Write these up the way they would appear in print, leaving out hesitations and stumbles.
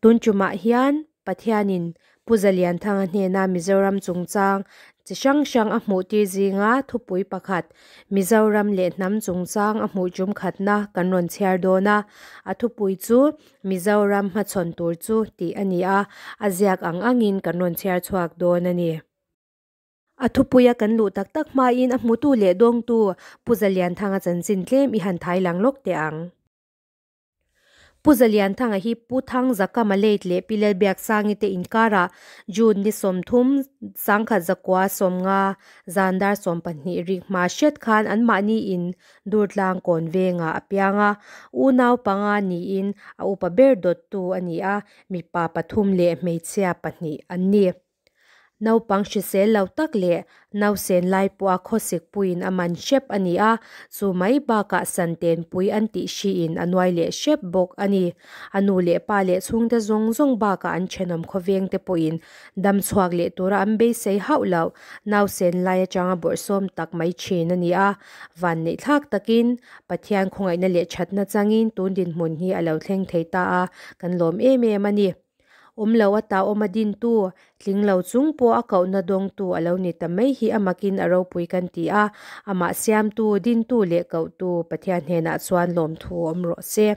Tun tumah hian Pathianin Pu Zalianthanga hnena Mizoram chungchang chi hrang hrang a hmuhtir zinga thupui pakhat, Mizoram leh hnam chungchang a hmuh tum khatna kan rawn chhiar dawn a. A thupui chu Mizoram hmachhawn tur chu tih a ni a, a ziak ang angin kan rawn chhiar chhuak dawn a ni. A thupuia kan luh tak tak hmain a hmutu leh dawngtu Pu Zalianthanga chanchin tlem i han thai lang lawk teh ang. Pu Zalianthanga hi Pu Thangzakama late leh Pi Lalbiaksangi te inkarah June ni 30, 1950, zan dar 12 rik hma hriat khan anmahni in Durtlang kawn vengah a piang a, unau panga niin a upa ber dawttu a ni a, mipa pathum leh hmeichhia pahnih an ni. Naupang hrisel lo tak leh nausen lai pawha khawsik puiin a man hrep a ni a, chu mai bakah santen pui an tih hriin a nuai leh hrep bawk a ni. A nu leh pa leh chhungte zawng zawng bakah an thenawm khawvengte pawhin dam chhuak leh tura an beisei hauh loh nausen lai atanga bawrhsawm tak mai thin a ni a. Vanneihthlak takin Pathian khawngaihna leh thatna changin tun dinhmun hi a lo thleng thei ta a, kan lawm em em a ni. Awm lo a ta awm a dintu, tling lo chung pawh a kohna dawngtu a lo ni ta mai hi a makin a ropui kan ti a, amah siamtu, dintu leh kohtu Pathian hnenah chuan lawmthu awm rawh se.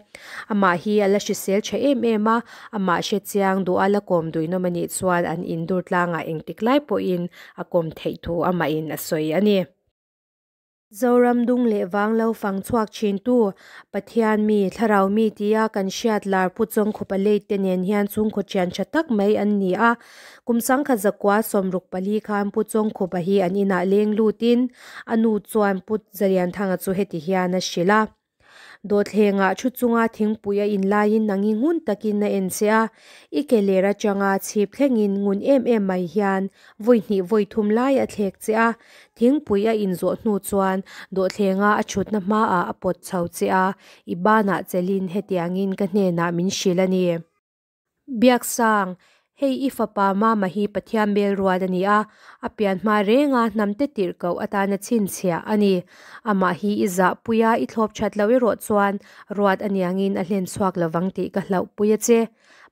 Amah hi a la hrisel tha em em a, amah hre chiang duh a la kawm duinawm a nih chuan an indur tlangah engtik lai pawhin a kawm theih thu amahin a sawi a ni. Zoram dung leh vang lo fang chhuak thintu, Pathian mi, Thlarau mi tia kan hriat lar Pu Chawngkhupa late te nen hian chhungkhaw thian tha tak mai an ni a. Kum 1964 khan Pu Chawngkhupa hi an inah leng lutin a nu chuan Pu Zalianthanga chu heti hian a hrilh a. Dawthlengah thu chunga thingpui a in laiin nang i ngun takin a en che a, i ke ler atanga chhip thlengin ngun em em mai hian vawi hnih vawi thum lai a thlek che a. Thingpui a in zawh hnu chuan dawhthlenga a thutna hmaah a pawt chho che a, i banah chelin hetiangin ka hnenah min hrilh a ni. Biaksang, Hei i fapa Mama hi Pathian bel ruat a ni a, a pian hma renga hnamte tirh koh atana chhinchhiah a ni. Amah hi i zahpui a, i thlawp that loh erawh chuan ruat a niangin a hlen chhuak lovang tih ka hlauhpui a che.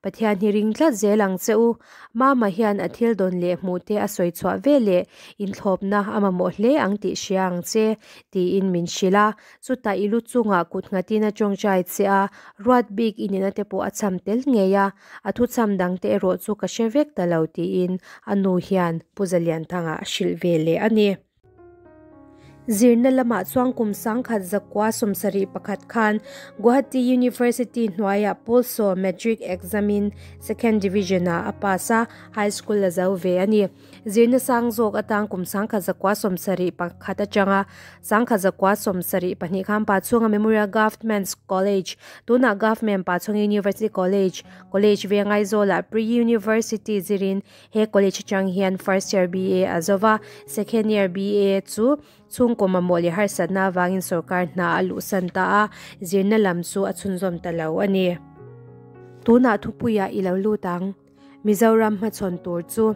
Pathian hi ring tlat zel ang che u. Mama hian a thil dawn leh hmuh te a sawi chhuah ve leh inthlawpna a mamawh hle ang tih hria ang che, tiin min hrilh a. Chutah i lu chungah kut nghatin a tawngtai che a, ruat bik i nihna te pawh a cham tel ngei a, a thucham dangte erawh chu ka hre vek ta lo tiin a nu hian Pu Zalianthanga a hrilh ve leh a ni. Zirna lamah chuan kum 1971 khan Guwahati University hnuaiah Pawlsaw Matric Exam-in Second Division-ah a pass a, High School a zo ve a ni. Zirna sang zawk atang kum 1971 atanga 1972 khan Pachhunga Memorial Government College, tunah Government Pachhunga University College, College Veng Aizawlah Pre-University zirin he college atang hian First Year BA a zo va, Second Year BA chu chhungkaw mamawh leh harsatna avangin sorkar hna a luhsan ta a, zirna lam chu a chhunzawm ta lo a ni. Tunah thupuiah i lo lut ang. Mizoram hmachhawn tur chu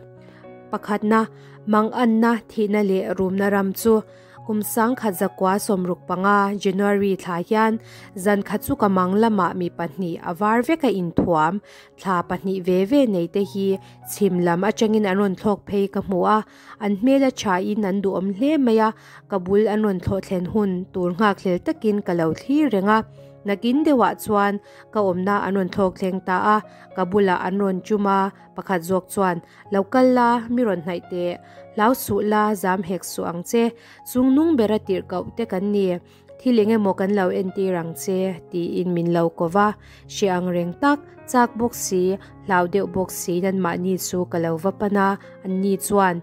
pakhatna, manganna, thihna leh rumna ram chu kum 1965 January thla hian zan khat chu ka mang lamah mi pahnih a var vek a inthuam thla pahnih ve ve nei te hi chhim lam atangin an rawn thlawk phei ka hmu a, an hmel a thain an duhawm hle mai a, ka bul an rawn thlawh thlen hun tur nghakhlel takin ka lo thlir reng a, nakin deuhah chuan ka awmna an rawn thlawk thleng ta a. Ka bulah an rawn chum a, pakhat zawk chuan, Lo kal la, mi rawn hnaih teh. Hlau suh la, zam hek suh ang che. Chung nung bera tirh koh te kan ni. Thil eng emaw kan lo entir ang che, tiin min lo ko va. Hre ang reng tak, chak bawk si, hlau deuh bawk si nanmahni chu ka lo va pan a, anni chuan,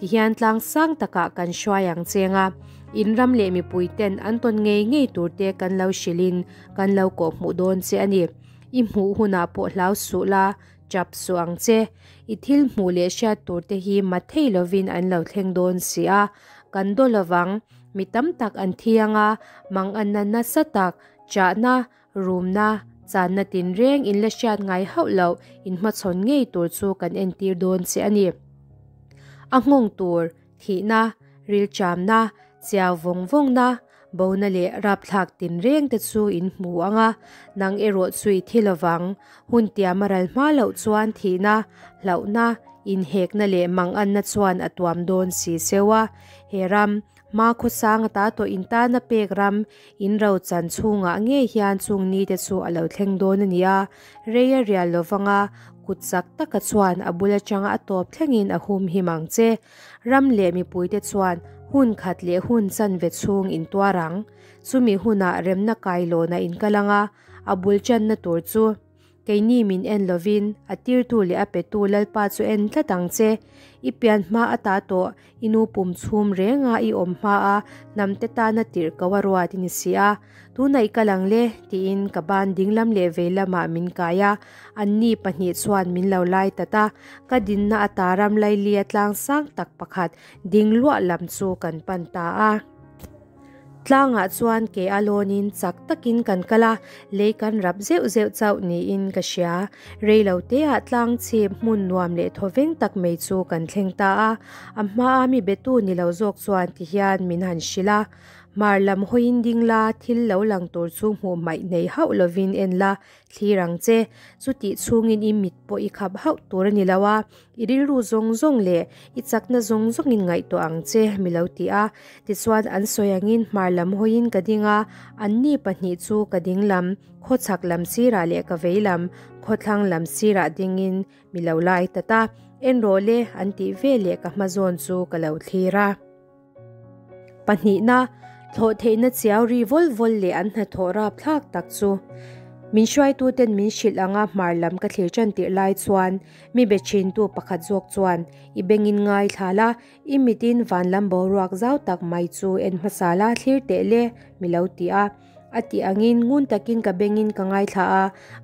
Tihian tlang sang takah kan hruai ang cheng a, in ram leh mipui ten an tawn ngei ngei tur te kan lo hrilhin kan lo kawhhmuh dawn che a ni. I hmuh hunah pawh hlau suh la, chap suh ang che. I thil hmuh leh hriat tur te hi mat thei lovin an lo thleng dawn si a. Kan daw lovang, mi tam tak an thi anga, manganna nasa tak, chahna, rumna, channa tinreng in la hriat ngai hauh loh in hmachhawn ngei tur chu kan entir dawn che a ni. A nghawng tur, thihna, rilchamna, chiau vawng vawngna, Bona leh rapthlak tinreng te chu in hmu ang a, nang erawh chu i thi lovang. Hun tiam a ral hma loh chuan thihna, hlauhna, inhekna leh manganna chuan a tuam dawn si cheu a. He ram, hma khawsang ata tawh in tana pek ram, in ro chan chhungah ngei hian chung nite chu a lo thleng dawn a ni a, rei a rial lovang a, kut chak taka chuan a bul atanga a tawp thlengin a hum him ang che. Ram leh mipuite chuan hun khat leh hun chanve chhung in tuar ang. Chumi hunah remna kailawn a inkal ang a, a bul channa tur chu keini min en lovin a tirtu leh a petu Lalpa chu en tlat ang che. I pian hma ata tawh i nu pum chhum renga i awm hma a hnamte tana tirh ko a ruat i ni si a. Tunah i kal ang le, tiin ka ban dinglam leh veilamah min kai a, anni pahnih chuan min lo lai tat a, ka dinna ata ram lailia tlang sang tak pakhat ding luah lam chu kan pan ta a. Tlangah chuan ke a lawnin chak takin kan kal a, lei kan rap zeuh zeuh chauh niin ka hria. Rei lo teah tlang chhip hmun nuam leh thawveng tak mai chu kan thleng ta a, a hmaa mi betu ni lo zawk chuan tihian min han hrilh a, Hmar lam hawiin ding la, thil lo lang tur chu hmuh hmaih nei hauh lovin en la, thlir ang che. Chutih chhungin i mit pawh i khap hauh tur a ni lo a, i rilru zawng zawng leh i chakna zawng zawngin ngaihtuah ang che, mi lo ti a. Tichuan an sawi angin hmar lam hawiin ka ding a, anni pahnih chu ka ding lam, khawchhak lam sirah leh ka vei lam, khawthlang lam sirah dingin mi lo lai tat a. En rawh le, an tih veleh ka hma zawn chu ka lo thlir a. Pahnihna, thlawh theihna chiau ri vawl vawl leh an hnathawh rapthlak tak chu. Min hruaituten min hrilh anga hmar lam ka thlir tan tirh lai chuan mi be thintu pakhat zawk chuan i bengin ngaithla la, i mitin van lam boruak zau tak mai chu en hmasa la thlir teh le mi lo ti a. A tih angin ngun takin ka bengin ka ngaithla a,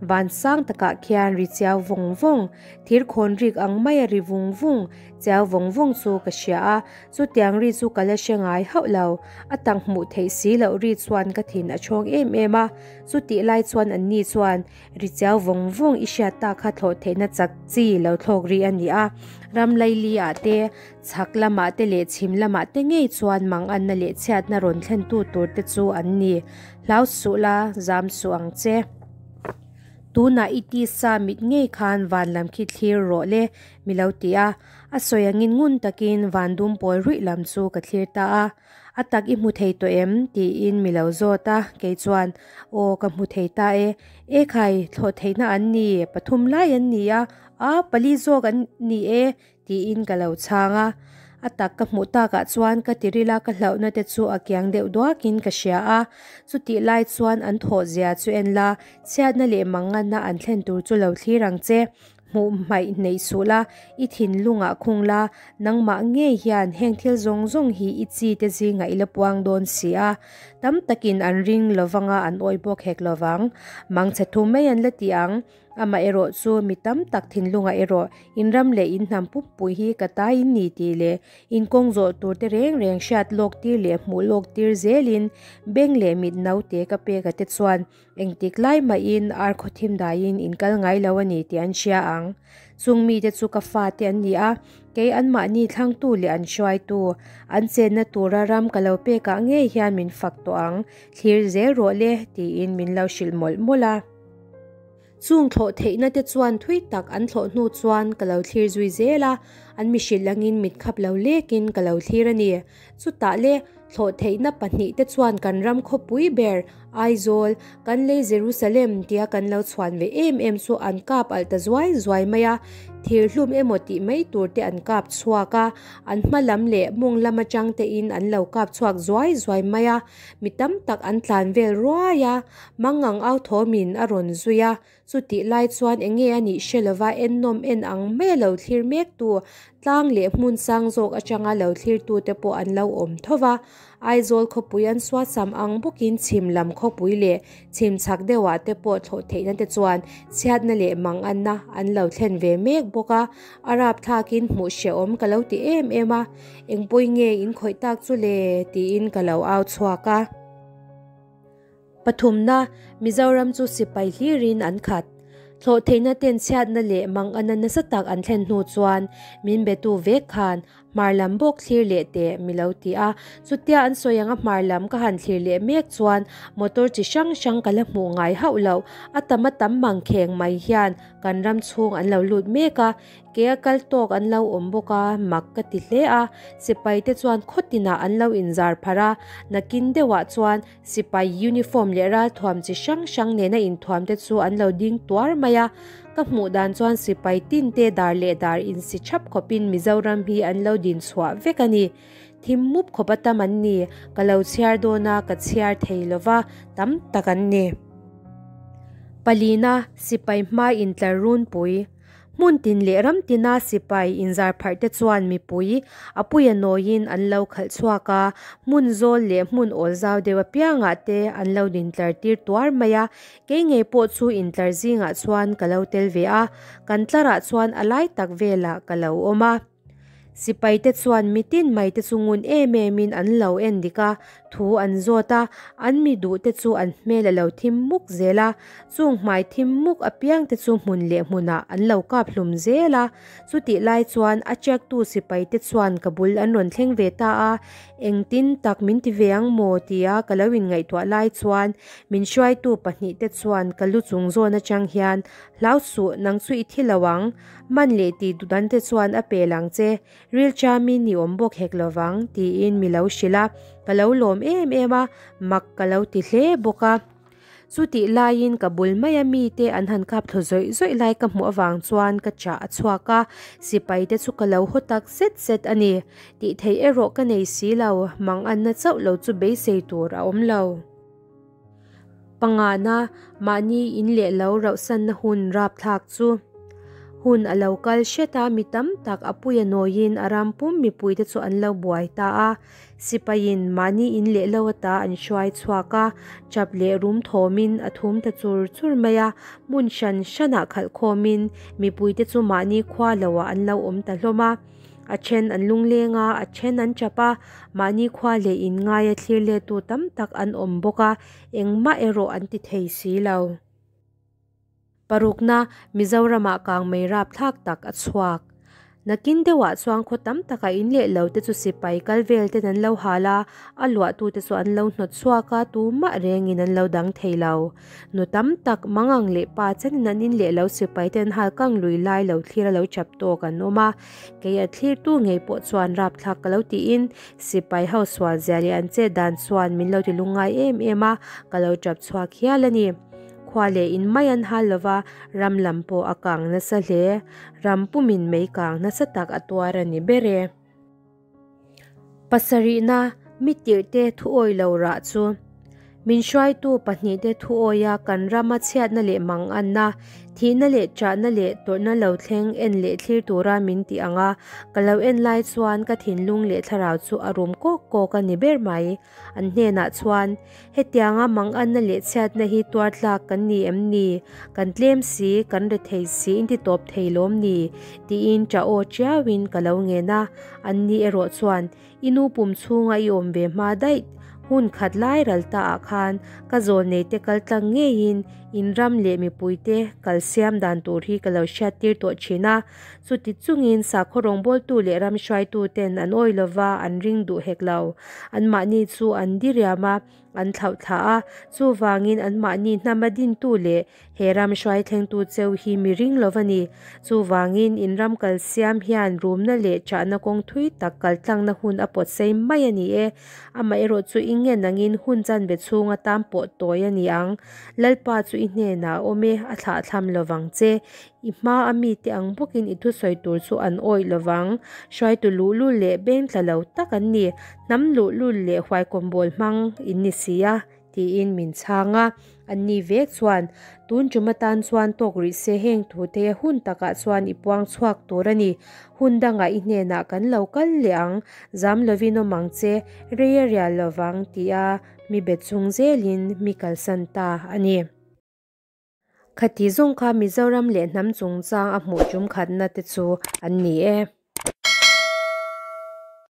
van sang takah khian ri chiau vawng vawng, thir khawn rik ang maia ri vung vung, chiau vawng vawng chu ka hria a, chutiang ri chu ka la hre ngai hauh lo. A tak hmuh theih si loh ri chuan ka thin a chhawng em em a, chutih lai chuan anni chuan ri chiau vawng vawng i hriat ta kha thlawh theihna chak chi lo thlawk ri a ni a, ram laili ah te, Chhak lamah te leh chhim lamah te ngei chuan manganna leh chhiatna rawn thlentu tur te chu an ni. Hlau suh la, zam suh ang che. Tunah i tisa mit ngei khan van lam khi thlir rawh le, mi lo ti a. A sawi angin ngun takin van dum pawl ruih lam chu ka thlir ta a. A tak i hmu thei tawh em? tiin mi lo zawt a, kei chuan, Aw, ka hmu thei ta e. E khai, thlawh theihna an ni, pathum lai an ni a, a, pali zawk an ni e, Tiin ka lo chhang a. A tak ka hmuh takah chuan ka tiril a, ka hlauhna te chu a kiang deuh duakin ka hria a. Chutih lai chuan an thawh zia chu en la, chhiatna leh manganna an thlen tur chu lo thlir ang che. Hmuh hmaih hneih suh la, i thinlungah khung la, nangmah ngei hian heng thil zawng zawng hi i chi te zingah i la puang dawn si a. Tam takin an ring lovanga an awih bawk hek lovang. Mangchhe thu mai an la ti ang. Amaherawh chu mi tam tak thinlungah erawh in ram leh in hnam pumpui hi ka ta in ni tih leh in kawng zawh tur te reng reng hriat lawk tir leh hmuh lawk tir zelin beng leh mit naute ka pek a te chuan engtik lai mahin ar khawthim daiin in kal ngai lo a ni tih an hria ang. Chung mite chu ka fate an ni a, kei anmahni thlangtu leh an hruaitu, an chenna tura ram ka lo pekah ngei hian min fak tawh ang, thlir zel rawh le tiin min lo hrilh mawlh mawlh a. Chung thlawh theihna te chuan thui tak an thlawh hnu chuan ka lo thlir zui zel a, an mihrilh angin mit khap lo lekin ka lo thlir a ni. Chutah le, thlawh theihna pahnih te chuan kan ram khawpui ber, Aizawl, kan lei Jerusalem tia kan lo chhuan ve em em chu an kap alh ta zuai zuai mai a, thir hlum emaw tih mai tur te an kap chhuak a, an hma lam leh mawng lam atang tein an lo kap chhuak zuai zuai mai a, mi tam tak an tlan vel ruai a. Mangang au thawmin a rawn zui a, chutih lai chuan eng nge a nih hre lova ennawm en ang mai a lo thlir mek tu, tlang leh hmun sang zawk atanga lo thlir tu te pawh an lo awm tho va. Aizawl khawpui an suasam ang bawkin chhim lam khawpui leh chhim chhak deuhah te pawh thlawh theihna te chuan chhiatna leh manganna an lo thlen ve mek bawk a, a rapthlakin hmuh hrehawm ka lo ti em em a, engpawi nge in khawih tak chu le tiin ka lo au chhuak a. Pathumna, Mizoram chu sipai hlirin an khat. Thlawh theihna ten chhiatna leh mangana nasa tak an thlen hnu chuan min betu vek khan Hmar lam bawk thlir leh teh mi lo ti a. Chutia an sawi anga hmar lam ka han thlir leh mek chuan motor chi hrang hrang ka la hmuh ngai hauh loh. A tam a tam mangkheng mai hian kan ram chhung an lo lut mek a, ke a kal tawk an lo awm bawk a, mak ka ti hle a. Sipai te chuan khaw tinah an lo inzar pharh a, nakin deuhah chuan sipai uniform leh ralthuam chi hrang hrang nena inthuam te chu an lo ding tuar mai a. Ka hmuh dan chuan sipai tin te dar leh dar insi thap khawpin Mizoram hi an lo din chhuah vek a ni. Thim mup khawp a tam an ni, ka lo chhiar dawn a, ka chhiar thei lo va, tam tak an ni. Palina, sipai hma intlar runpui. Hmun tin leh ram tina sipai inzar pharh te chuan mipui a puia nawiin an lo khalh chhuak a, hmun zawl leh hmun awl zau deuh apiangah te an lo dintlar tir tuar mai a, kei ngei pawh chu intlar zingah chuan ka lo tel ve a, kan tlarah chuan a lai tak velah ka lo awm a. Sipaite chuan mitin maite chu ngun em emin an lo en dik a, thu an zawt a, an mi duhte chu an hmel a lo thim muk zel a, chung hmai thim muk apiangte chu hmun leh hmunah an lo kap hlum zel a. Chutih lai chuan a checktu sipaite chuan ka bul an rawn thleng ve ta a, engtin tak min ti ve ang maw tia ka lo inngaihtuah lai chuan min hruaitu pahnihte chuan ka lu chung zawn atang hian Hlau suh, nang chu i thi lo ang. Man leh tih dudan te chuan a pel ang che, ril chamin i awm bawk hek lo vang, tiin mi lo hrilh a. Ka lo lawm em em a, mak ka lo ti hle bawk a. Chutih laiin ka bul maia mite an han kap thlu zawih zawih lai ka hmuh avang chuan ka chah a chhuak a, sipai te chu ka lo haw tak zet zet a ni. Tih theih erawh ka nei si lo, manganna chauh lo chu beisei tur a awm lo. Pangana, mahni in leh lo rauhsanna hun rapthlak chu. Hun a lo kal hret a, mi tam tak a puia nawiin a ram pum mipuite chu an lo buai ta a. Sipaiin mahni in leh lo ata an hruai chhuak a, chap leh rum thawmin a thum ta chur chur mai a, hmun hran hranah khalh khawmin mipuite chu mahni khua loah an lo awm ta hlawm a. A then an lungleng a, a then an tap a, mahni khua leh in ngaia thlir lettu tam tak an awm bawk a, engmah erawh an ti thei si lo. Parukna, Mizoramah kangmei rapthlak tak a chhuak. Nakin deuhah chuan khaw tam takah in leh lo te chu sipai kal vel ten an lo hal a, a luahtute chu an lo hnawt chhuak a, tumah rengin an lo dang thei lo. Nu tam tak, mangang leh pa chenin an in leh lo sipai ten hal kang lui lai lo thlir a lo chap tawk an awm a, kei a thlirtu ngei pawh chuan rapthlak ka lo tiin sipai ho sual zia leh an chet dan chuan min lo ti lungngai em em a, ka lo tap chhuak hial a ni. Khua leh in mai an hal lova, ram lam pawh a kang nasa hle. Ram pumin mei kang nasa tak a tuar a ni ber e. Pasarihna, mi tirhte thuawi lo rah chu. Min hruaitu pahnihte thuawia kan rama chhiatna leh manganna, thihna leh chahna leh tawrhna lo thleng en leh thlir tura min tih ang a, ka lo en lai chuan ka thinlung leh thlarau chu a rum kawk kawk a ni ber mai. An hnenah chuan, Hetianga manganna leh chhiatna hi tuar tlak kan ni em ni? Kan tlem si, kan rethei si inti tawp thei lawm ni? tiin ṭah aw ṭiauin ka lo ngen a. Anni erawh chuan, I nu pum chhunga i awm ve hma daih, hun khat lai ral ta ah khan ka zawlneite kal tlang ngeiin in ram leh mipuite kal siam dan tur hi ka lo hriattir tawh thin a. Chuti chungin sakhaw rawngbawltu leh ram hruaituten an awi lova an ring duh hek lo. Anmahni chu an diriam a, an thlauh thlah a, chuvangin anmahni hnama dintu leh he ram hruai thlengtu cheu hi mi ring lo va ni. Chuvangin in ram kal siam hian rumna leh chahna kawng thui tak kal tlangna hun a pawt sei mai a ni e. Amaherawh chu i ngen angin hun chanve chhung atan pawh tawi a ni ang. Lalpa chu i hnenah a awm e, a thlahthlam lovang che. I hma a mite ang bawkin i thusawi tur chu an awih lovang. Hruaitu luhlul leh beng tla lo tak an ni. Hnam luhlul leh huaikawmbawl hmang in ni si a, tiin min chhang a. Anni vek chuan, Tun tum atan chuan tawk rih se heng thute hun takah chuan i puang chhuak tur a ni. Hun dangah i hnenah kan lo kal leh ang, zam lovin awm ang che, rei a rial lovang, tia mi bet chung zelin mi kalsan ta a ni. Khati zawng kha Mizoram leh hnam chungchang a hmuh tum khatna te chu an ni e.